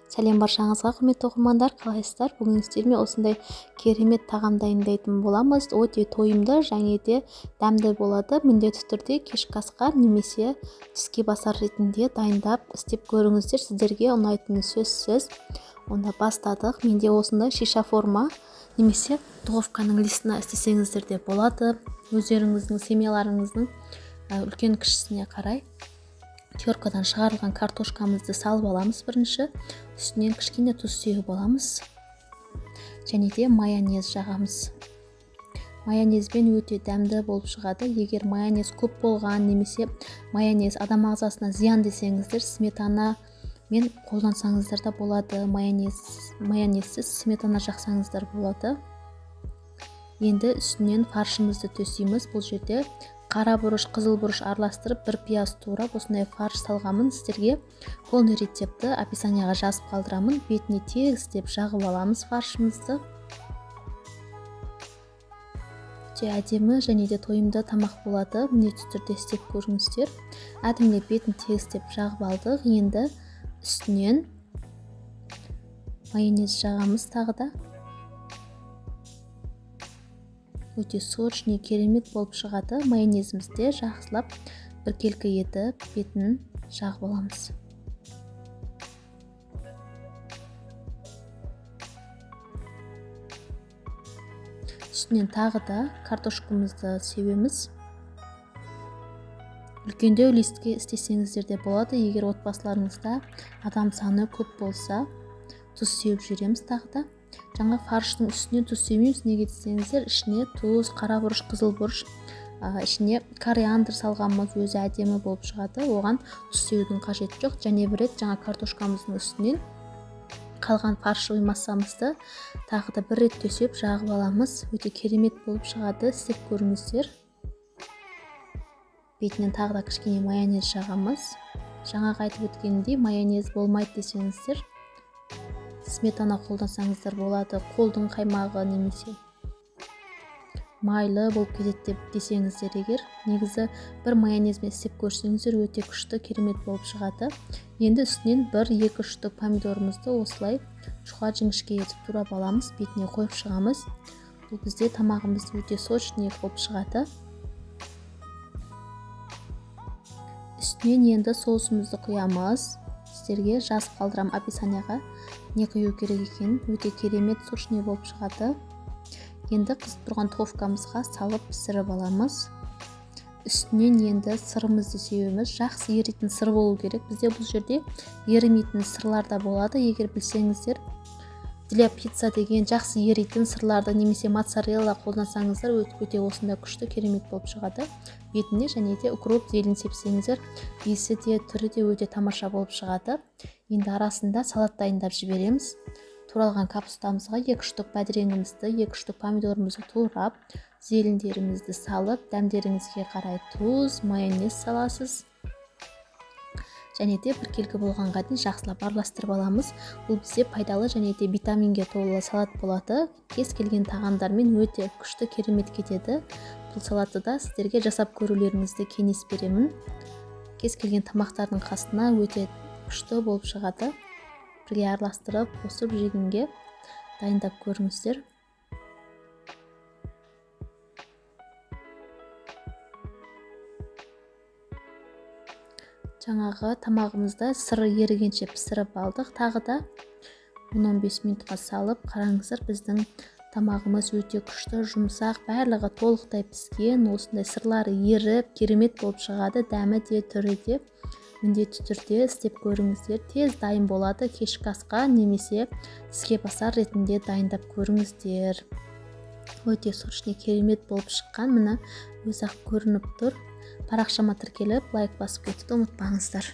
Сәлем баршаңызға, құрметті оқырмандар, қалайсыздар? Бүгін сіздермен осындай керемет тағам дайындайтын боламыз. Өте тойымды және де дәмді болады. Міндетті түрде кешкі асқа немесе түске басар ретінде дайындап істеп көріңіздер, сіздерге ұнайтыны сөзсіз. Онда бастадық. Менде осындай шиша форма немесе духовканың листына істесеңіздер де болады. Өздеріңіздің семьяларыңыздың үлкен кішісіне қарай теркадан шығарылған картошкамызды салып аламыз бірінші. Үстінен кішкене тұз сеуіп аламыз. Және де майонез жағамыз. Майонезбен өте дәмді болып шығады. Егер майонез көп болған немесе майонез адам ағзасына зиян десеңіздер, сметана мен қолдансаңыздар да болады. Майонезсіз сметана жақсаңыздар болады. Енді үстінен фаршымызды төсейміз. Бұл жерде қара бұрыш, қызыл бұрыш араластырып бір пияз турап осындай фарш салғанмын. Сіздерге полный рецептті описанияға жазып қалдырамын. Бетіне тегістеп жағып аламыз фаршымызды. Өте әдемі және де тойымды тамақ болады. Міндетті түрде істеп көріңіздер. Әдемілеп бетін тегістеп жағып алдық. Енді үстінен майонез жағамыз тағы да. Өте сочный, керемет болып шығады. Майонезімізді жақсылап біркелкі етіп бетін жағып аламыз. Үстінен тағы да картошкамызды себеміз. Үлкендеу листке істесеңіздер де болады. Егер отбасыларыңызда адам саны көп болса, тұз сеуіп жібереміз тағы да. Жаңа фарштың үстіне тұз себеміз. Неге десеңіздер, ішіне тұз, қара бұрыш, қызыл бұрыш, ішіне кориандр салғанымыз өзі әдемі болып шығады. Оған тұз себудің қажеті жоқ. Және бір рет жаңа картошкамыздың үстінен қалған фаршевый массамызды тағы да бір рет төсеп жағып аламыз. Өте керемет болып шығады, істеп көріңіздер. Бетінен тағы да кішкене майонез жағамыз. Жаңағы айтып өткенімдей, майонез болмайды десеңіздер, сметана қолдансаңыздар болады. Қолдың қаймағы немесе майлы болып кетеді деп десеңіздер, егер негізі бір майонезбен істеп көрсеңіздер, өте күшті, керемет болып шығады. Енді үстінен бір-екі штук помидорымызды осылай жұқа жіңішке етіп турап аламыз, бетіне қойып шығамыз. Бұл бізде тамағымыз өте сочный болып шығады. Үстінен енді соусымызды құямыз. Сіздерге жазып қалдырамын описанияға не құю керек екенін. Өте керемет сочный болып шығады. Енді қызып тұрған духовкамызға салып пісіріп аламыз. Үстінен енді сырымызды себеміз. Жақсы еритін сыр болу керек. Бізде бұл жерде ерімейтін сырлар да болады. Егер білсеңіздер, для пицца деген жақсы еритін сырларды немесе моцарелла қолдансаңыздар, өте осындай күшті, керемет болып шығады. Бетіне және де укроп, зелень сепсеңіздер, иісі де, түрі де өте тамаша болып шығады. Енді арасында салат дайындап жібереміз. Туралған капустамызға 2 штук бәдіреңімізді, 2 штук помидорымызды турап, зелендерімізді салып, дәмдеріңізге қарай тұз, майонез саласыз. Және де біркелкі болғанға дейін жақсылап араластырып аламыз. Бұл бізде пайдалы және де витаминге толы салат болады. Кез келген тағамдармен өте күшті, керемет кетеді. Бұл салатты да сіздерге жасап көрулеріңізді кеңес беремін. Кез келген тамақтардың қасына өте күшті болып шығады. Бірге араластырып, қосып жегенге дайындап көріңіздер. Жаңағы тамағымызды сыры ерігенше пісіріп алдық. Тағы да он-он бес минутқа салып, қараңыздар, біздің тамағымыз өте күшті, жұмсақ, барлығы толықтай піскен, осындай сырлары еріп, керемет болып шығады. Дәмі де, түрі де міндетті түрде істеп көріңіздер. Тез дайын болады. Кешкі асқа немесе тіске басар ретінде дайындап көріңіздер. Өте сочный, керемет болып шыққан. Міне өзі-ақ көрініп тұр. Парақшама тіркеліп, лайк басып кетуді ұмытпаңыздар.